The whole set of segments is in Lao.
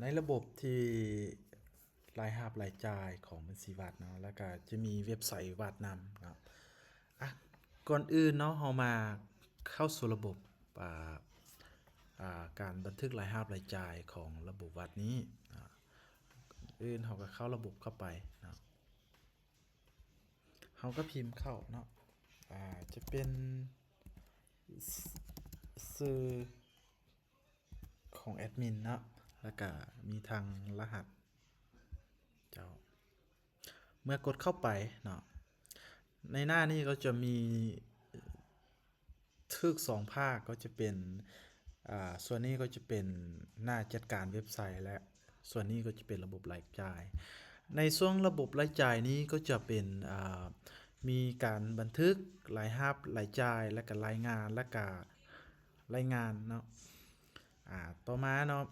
ໃນລະບົບທີ່ລາຍຮັບລາຍຈ່າຍຂອງບັນຊີວັດເນາະ ແລ້ວກະຈະມີເວັບໄຊວັດນຳເນາະ. ອ່ະ ກ່ອນອື່ນເນາະ ເຮົາມາເຂົ້າສູ່ລະບົບ ອ່າ ອ່າ ການບັນທຶກລາຍຮັບລາຍຈ່າຍຂອງລະບົບວັດນີ້ເນາະ. ກ່ອນອື່ນເຮົາກໍເຂົ້າລະບົບເຂົ້າໄປເນາະ. ເຮົາກໍພິມເຂົ້າເນາະ ອ່າ ຈະເປັນ ຊື່ຂອງແອດມິນເນາະ ແລ້ວກະມີທັງລະຫັດ ເຈົ້າ. ເມື່ອກົດເຂົ້າໄປເນາະ ໃນໜ້ານີ້ກໍຈະມີ ຖືກສອງພາກ ກໍຈະເປັນ ອ່າ ສ່ວນນີ້ກໍຈະເປັນໜ້າຈັດການເວັບໄຊ ແລະ ສ່ວນນີ້ກໍຈະເປັນລະບົບລາຍຈ່າຍ. ໃນຊ່ວງລະບົບລາຍຈ່າຍນີ້ກໍຈະເປັນ ອ່າ ມີການບັນທຶກລາຍຮັບລາຍຈ່າຍ ແລະກະລາຍງານ ແລະກະລາຍງານເນາະ. ອ່າ ຕໍ່ມາເນາະ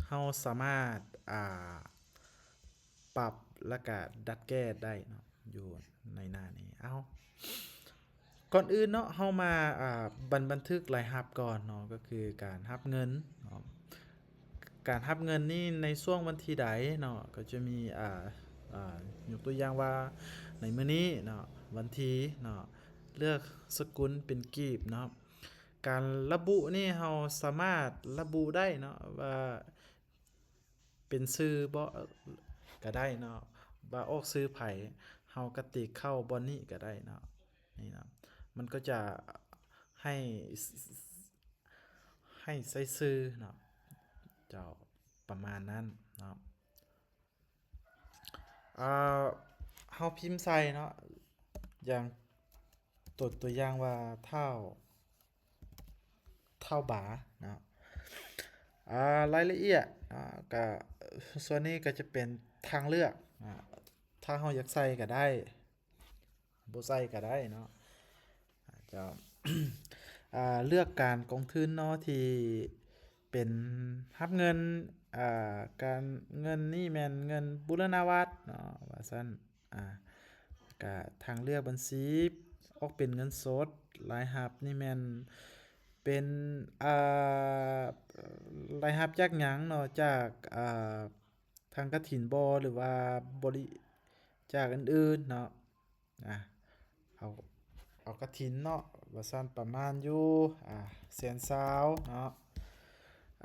ເຮົາສາມາດ ອ່າ ປັບ ແລະກະດັດແກ້ໄດ້ເນາະ ຢູ່ໃນໜ້ານີ້. ເອົາ ກ່ອນອື່ນເນາະ ເຮົາມາ ອ່າ ບັນ ບັນທຶກລາຍຮັບກ່ອນເນາະ ກໍຄືການຮັບເງິນເນາະ. ການຮັບເງິນນີ້ໃນຊ່ວງວັນທີໃດເນາະ ກໍຈະມີ ອ່າ ອ່າ ຍົກຕົວຢ່າງວ່າໃນມື້ນີ້ເນາະ ວັນທີເນາະ ເລືອກສະກຸນເປັນກີບເນາະ. ການລະບຸນີ້ເຮົາສາມາດລະບຸໄດ້ເນາະ ວ່າເປັນຊື່ບໍ່ ກໍໄດ້ເນາະ ວ່າອອກຊື່ໃຜ ເຮົາກໍຕິກເຂົ້າບ່ອນນີ້ກໍໄດ້ເນາະ. ນີ້ເນາະ ມັນກໍຈະໃຫ້ ໃຫ້ໃສ່ຊື່ເນາະ ເຈົ້າ ປະມານນັ້ນເນາະ. ອ່າ ເຮົາພິມໃສ່ເນາະ ຢ່າງຕົວ ຕົວຢ່າງວ່າທ້າວ ທ້າວບາເນາະ. ອ່າ ລາຍລະອຽດເນາະ ກະ ສ່ວນນີ້ກໍຈະເປັນທາງເລືອກ ອ່າ ຖ້າເຮົາຢາກໃສ່ກໍໄດ້ ບໍ່ໃສ່ກໍໄດ້ເນາະ ເຈົ້າ. ອ່າ ເລືອກການກອງທຶນເນາະ ທີ່ເປັນຮັບເງິນ ອ່າ ການເງິນນີ້ແມ່ນເງິນບູລະນະວັດເນາະ ວ່າຊັ້ນ. ອ່າ ກະທາງເລືອກບັນຊີອອກເປັນເງິນສົດ ລາຍຮັບນີ້ແມ່ນເປັນ ອ່າ ລາຍຮັບຈາກຫຍັງເນາະ ຈາກ ອ່າ ທາງກະຖິນບໍ ຫຼືວ່າບໍລິຈາກອື່ນໆເນາະ. ອ່າ ເອົາ ເອົາກະຖິນເນາະ ວ່າຊັ້ນ ປະມານຢູ່ ອ່າ ແສນຊາວເນາະ.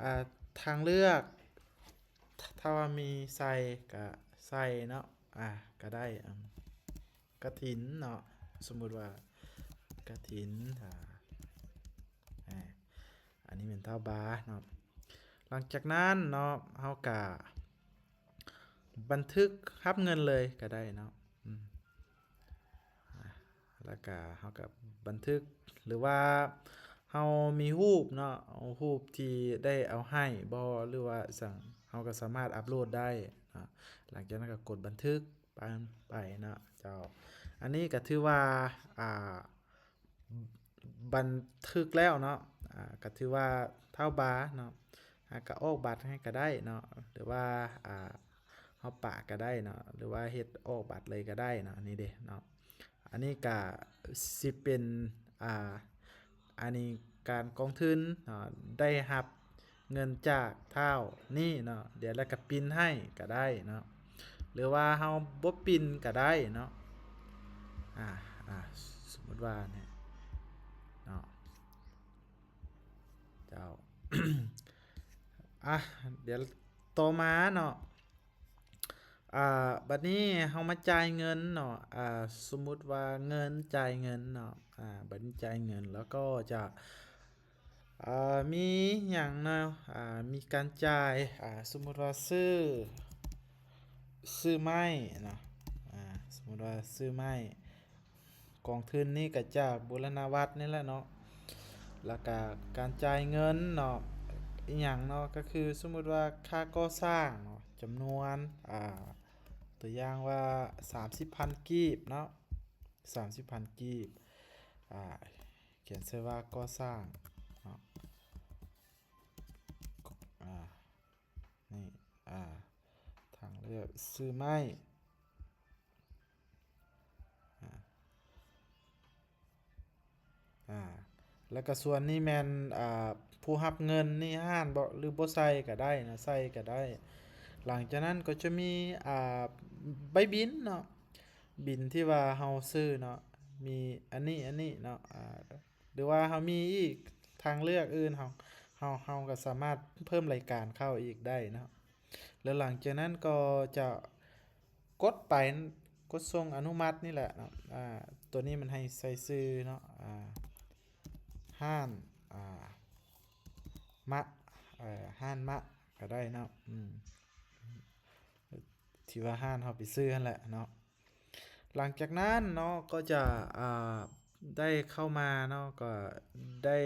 ອ່າ ທາງເລືອກ ຖ້າວ່າມີໃສ່ກະໃສ່ເນາະ ອ່າ ກະໄດ້ ອາ ກະຖິນເນາະ ສົມມຸດວ່າກະຖິນ ອ່າ ອ່າ ອັນນີ້ແມ່ນທ້າວບາເນາະ. ຫຼັງຈາກນັ້ນເນາະ ເຮົາກະບັນທຶກຮັບເງິນເລີຍກະໄດ້ເນາະ ອືມ ອ່າ ແລ້ວກະເຮົາກະບັນທຶກ ຫຼືວ່າເຮົາມີຮູບເນາະ ເອົາຮູບທີ່ໄດ້ເອົາໃຫ້ບໍ ຫຼືວ່າຈັ່ງ ເຮົາກະສາມາດອັບໂຫຼດໄດ້ເນາະ. ຫຼັງຈາກນັ້ນກະກົດບັນທຶກ ປານໄປເນາະເຈົ້າ. ອັນນີ້ກະຖືວ່າ ອ່າ ບັນທຶກແລ້ວເນາະ ອ່າ ກະຖືວ່າທ້າວບາເນາະ ຫາກະອອກບັດໃຫ້ກະໄດ້ເນາະ ຫຼືວ່າ ອ່າ ເຮົາປະກະໄດ້ເນາະ ຫຼືວ່າເຮັດອອກບັດເລີຍກະໄດ້ເນາະ. ອັນນີ້ເດ້ເນາະ ອັນນີ້ກະຊິເປັນ ອ່າ ອັນນີ້ການກອງທຶນເນາະ ໄດ້ຮັບເງິນຈາກທ້າວນີ້ເນາະ ດຽວແລ້ວກະປິ່ນໃຫ້ກະໄດ້ເນາະ ຫຼືວ່າເຮົາບໍ່ປິ່ນກະໄດ້ເນາະ. ອ່າ ອ່າ ສົມມຸດວ່ານີ້ເນາະ ເຈົ້າ ອ່າ ດຽວຕໍ່ມາເນາະ ອ່າ ບັດນີ້ເຮົາມາຈ່າຍເງິນເນາະ ອ່າ ສົມມຸດວ່າເງິນ ຈ່າຍເງິນເນາະ ອ່າ ບັດນີ້ຈ່າຍເງິນ ແລ້ວກໍຈະ ອ່າ ມີຫຍັງເນາະ ອ່າ ມີການຈ່າຍ ອ່າ ສົມມຸດວ່າຊື້ ຊື້ໄມ້ເນາະ ອ່າ ສົມມຸດວ່າຊື້ໄມ້ ກອງທຶນນີ້ກະຈາກບູລະນະວັດນີ້ແຫຼະເນາະ ແລ້ວກະການຈ່າຍເງິນເນາະ ອີ່ຫຍັງເນາະ ກະຄືສົມມຸດວ່າຄ່າກໍ່ສ້າງເນາະ ຈຳນວນ ອ່າ ຕົວຢ່າງວ່າສາມສິບພັນກີບເນາະ ສາມສິບພັນກີບ ອ່າ ຂຽນໃສ່ວ່າກໍ່ສ້າງເນາະ ອ່າ ນີ້ ອ່າ ທາງເລືອກຊື້ໄມ້ ອ່າ ອ່າ ແລ້ວກໍສ່ວນນີ້ແມ່ນ ອ່າ ຜູ້ຮັບເງິນນີ້ຮ້ານບໍ່ ຫຼືບໍ່ໃສ່ກໍໄດ້ນະ ໃສ່ກໍໄດ້. ຫຼັງຈາກນັ້ນກໍຈະມີ ອ່າ ໃບບິນເນາະ ບິນທີ່ວ່າເຮົາຊື້ເນາະ ມີອັນນີ້ ອັນນີ້ເນາະ ອ່າ ຫຼືວ່າເຮົາມີອີກທາງເລືອກອື່ນ ເຮົາ ເຮົາ ເຮົາກໍສາມາດເພີ່ມລາຍການເຂົ້າອີກໄດ້ເນາະ. ແລ້ວຫຼັງຈາກນັ້ນກໍຈະກົດໄປ ກົດສົ່ງອະນຸມັດນີ້ແຫຼະເນາະ. ອ່າ ຕົວນີ້ມັນໃຫ້ໃສ່ຊື່ເນາະ ອ່າ ຮ້ານ ອ່າ ມະ ເອີ ຮ້ານມະກໍໄດ້ເນາະ ອືມ ທີ່ວ່າຮ້ານເຮົາໄປຊື້ຫັ້ນແຫຼະເນາະ. ຫຼັງຈາກນັ້ນເນາະ ກໍຈະ ອ່າ ໄດ້ເຂົ້າມາເນາະ ກໍໄດ້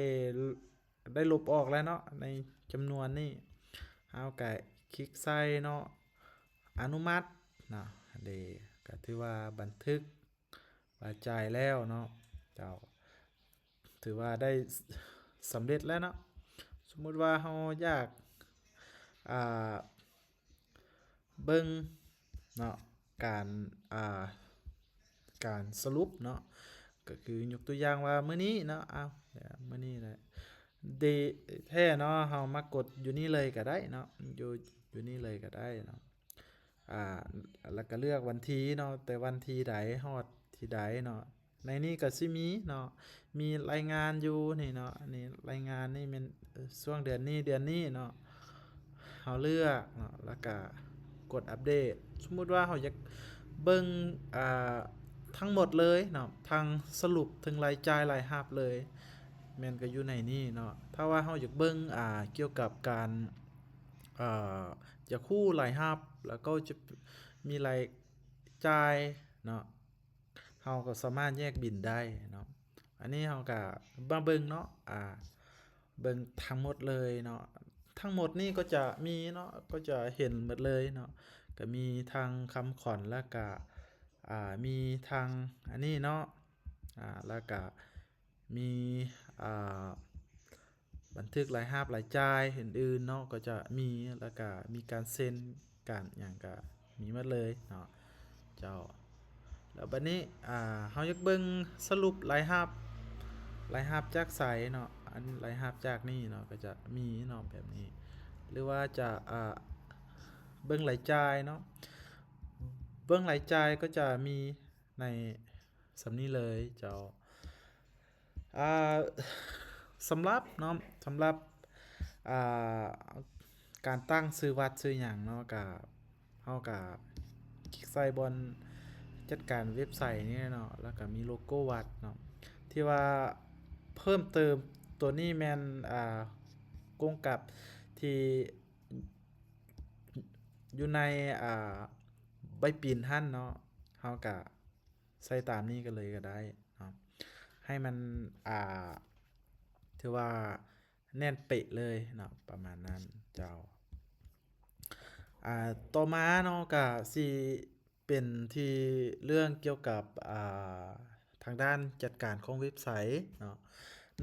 ໄດ້ລົບອອກແລ້ວເນາະ ໃນຈຳນວນນີ້ ເຮົາກໍຄລິກໃສ່ເນາະ ອະນຸມັດເນາະ ເດ ກໍຖືວ່າບັນທຶກວ່າຈ່າຍແລ້ວເນາະ ເຈົ້າ ຖືວ່າໄດ້ສຳເລັດແລ້ວເນາະ. ສົມມຸດວ່າເຮົາຢາກ ອ່າ ເບິ່ງເນາະ ການ ອ່າ ການສະຫຼຸບເນາະ ກໍຄືຍົກຕົວຢ່າງວ່າມື້ນີ້ເນາະ ອ້າວ ມື້ນີ້ແຫຼະ ເດ ແທ້ເນາະ ເຮົາມາກົດຢູ່ນີ້ເລີຍກໍໄດ້ເນາະ ຢູ່ ຢູ່ນີ້ເລີຍກໍໄດ້ເນາະ. ອ່າ ແລ້ວກໍເລືອກວັນທີເນາະ ແຕ່ວັນທີໃດ ຮອດທີໃດເນາະ. ໃນນີ້ກໍຊິມີເນາະ ມີລາຍງານຢູ່ນີ້ເນາະ ອັນນີ້ລາຍງານນີ້ແມ່ນ ເອີ ຊ່ວງເດືອນນີ້ ເດືອນນີ້ເນາະ ເຮົາເລືອກເນາະ ແລ້ວກະກົດອັບເດດ. ສົມມຸດວ່າເຮົາຢາກເບິ່ງ ອ່າ ທັງໝົດເລີຍເນາະ ທັງສະຫຼຸບເຖິງລາຍຈ່າຍລາຍຮັບເລີຍ ແມ່ນກໍຢູ່ໃນນີ້ເນາະ. ຖ້າວ່າເຮົາຢາກເບິ່ງ ອ່າ ກ່ຽວກັບການ ເອີ ຢາກຮູ້ລາຍຮັບ ແລ້ວກໍຈະມີລາຍຈ່າຍເນາະ ເຮົາກໍສາມາດແຍກບິນໄດ້ເນາະ. ອັນນີ້ເຮົາກໍມາເບິ່ງເນາະ ອ່າ ເບິ່ງທັງໝົດເລີຍເນາະ. ທັງໝົດນີ້ກໍຈະມີເນາະ ກໍຈະເຫັນໝົດເລີຍເນາະ ກໍມີທັງຄຳຂວັນ ແລ້ວກະ ອ່າ ມີທັງອັນນີ້ເນາະ ອ່າ ແລ້ວກະມີ ອ່າ ບັນທຶກລາຍຮັບລາຍຈ່າຍອື່ນໆເນາະ ກໍຈະມີ ແລ້ວກະມີການເຊັນ ການຫຍັງກະມີໝົດເລີຍເນາະເຈົ້າ. ແລ້ວບັດນີ້ ອ່າ ເຮົາຢາກເບິ່ງສະຫຼຸບລາຍຮັບ ລາຍຮັບຈາກໃສເນາະ ອັນລາຍຮັບຈາກນີ້ເນາະ ກໍຈະມີເນາະແບບນີ້ ຫຼືວ່າຈະ ອ່າ ເບິ່ງລາຍຈ່າຍເນາະ ເບິ່ງລາຍຈ່າຍກໍຈະມີໃນສ່ຳນີ້ເລີຍເຈົ້າ. ອ່າ ສຳລັບເນາະ ສຳລັບ ອ່າ ການຕັ້ງຊື່ວັດຊື່ຫຍັງເນາະ ກະ ເຮົາກະຄລິກໃສ່ບ່ອນຈັດການເວັບໄຊນີ້ເນາະ ແລ້ວກະມີໂລໂກ້ວັດເນາະ ທີ່ວ່າເພີ່ມເຕີມຕົວນີ້ແມ່ນ ອ່າ ກົງກັບທີ່ຢູ່ໃນ ອ່າ ໃບປິນຫັ້ນເນາະ ເຮົາກະ ໃສ່ຕາມນີ້ກັນເລີຍກໍໄດ້ເນາະ ໃຫ້ມັນ ອ່າ ຖືວ່າແໜ້ນເປະເລີຍເນາະ ປະມານນັ້ນເຈົ້າ. ອ່າ ຕໍ່ມາເນາະ ກະຊິເປັນທີ່ເລື່ອງກ່ຽວກັບ ອ່າ ທາງດ້ານຈັດການຂອງເວັບໄຊເນາະ.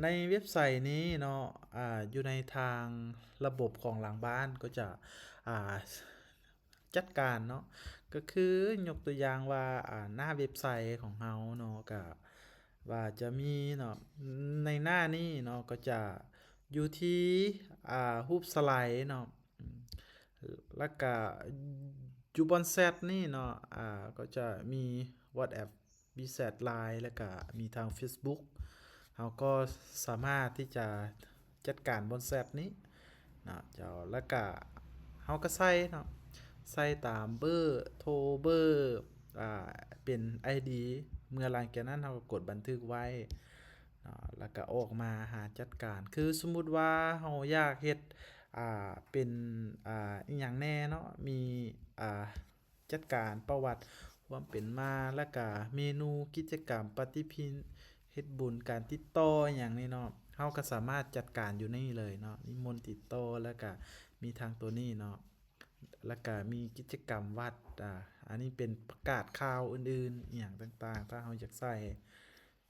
ໃນເວັບໄຊນີ້ເນາະ ອ່າ ຢູ່ໃນທາງລະບົບຂອງຫຼັງບ້ານກໍຈະ ອ່າ ຈັດການເນາະ ກໍຄືຍົກຕົວຢ່າງວ່າ ອ່າ ໜ້າເວັບໄຊຂອງເຮົາເນາະ ກະວ່າຈະມີເນາະ ໃນໜ້ານີ້ເນາະ ກໍຈະຢູ່ທີ່ ອ່າ ຮູບສະໄລເນາະ ແລ້ວກະຢູ່ບ່ອນແຊັດນີ້ເນາະ ອ່າ ກໍຈະມີ WhatsApp WeChat Line ແລ້ວກະມີທາງ Facebook ເຮົາກໍສາມາດທີ່ຈະຈັດການບ່ອນແຊັດນີ້ເນາະເຈົ້າ ແລ້ວກະເຮົາກໍໃສ່ເນາະ ໃສ່ຕາມເບີໂທ ເບີ ອ່າ ເປັນ ID ເມື່ອຫຼັງຈາກນັ້ນເຮົາກໍກົດບັນທຶກໄວ້ເນາະ ແລ້ວກະອອກມາຫາຈັດການ ຄືສົມມຸດວ່າເຮົາຢາກເຮັດ ອ່າ ເປັນ ອ່າ ອີ່ຫຍັງແດ່ເນາະ ມີ ອ່າ ຈັດການປະຫວັດຄວາມເປັນມາ ແລ້ວກະເມນູ ກິດຈະກຳ ປະຕິທິນ ເຮັດບຸນ ການຕິດຕໍ່ຫຍັງນີ້ເນາະ ເຮົາກໍສາມາດຈັດການຢູ່ນີ້ເລີຍເນາະ ນິມົນຕິດຕໍ່ ແລ້ວກະມີທາງຕົວນີ້ເນາະ ແລ້ວກະມີກິດຈະກຳວັດ ອ່າ ອັນນີ້ເປັນປະກາດຂ່າວອື່ນໆ ອີ່ຫຍັງຕ່າງໆ ຖ້າເຮົາຢາກໃສ່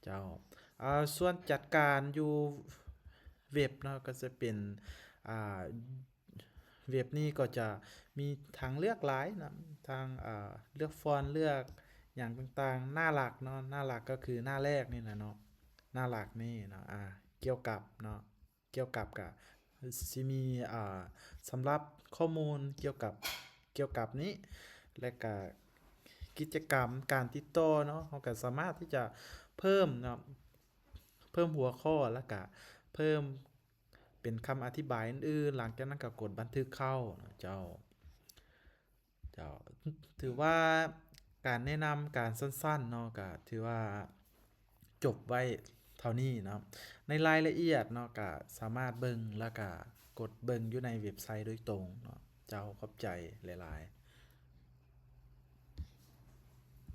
ເຈົ້າ. ອ່າ ສ່ວນຈັດການຢູ່ເວັບເນາະ ກໍຈະເປັນ ອ່າ ເວັບນີ້ກໍຈະມີທາງເລືອກຫຼາຍນະ ທັງ ເອີ ເລືອກຟອນ ເລືອກຫຍັງຕ່າງໆ ໜ້າຫຼັກເນາະ ໜ້າຫຼັກກໍຄືໜ້າແລກນີ້ນະເນາະ ໜ້າຫຼັກນີ້ເນາະ ອາ ກ່ຽວກັບເນາະ ກ່ຽວກັບກະຊິມີ ອ່າ ສຳລັບຂໍ້ມູນກ່ຽວກັບ ກ່ຽວກັບນີ້ ແລະກະກິດຈະກຳການຕິດຕໍ່ເນາະ ເຮົາກະສາມາດທີ່ຈະເພີ່ມເນາະ ເພີ່ມຫົວຂໍ້ ແລະກະເພີ່ມເປັນຄຳອະທິບາຍອື່ນໆ ຫຼັງຈາກນັ້ນກະກົດບັນທຶກເຂົ້າເນາະເຈົ້າ. ເຈົ້າ ຖືວ່າການແນະນຳການສັ້ນໆເນາະ ກະຖືວ່າຈົບໄວ້ເທົ່ານີ້ເນາະ ໃນລາຍລະອຽດເນາະ ກະສາມາດເບິ່ງ ແລະກະກົດເບິ່ງຢູ່ໃນເວັບໄຊໂດຍຕົງເນາະເຈົ້າ. ຂອບໃຈຫຼາຍໆ.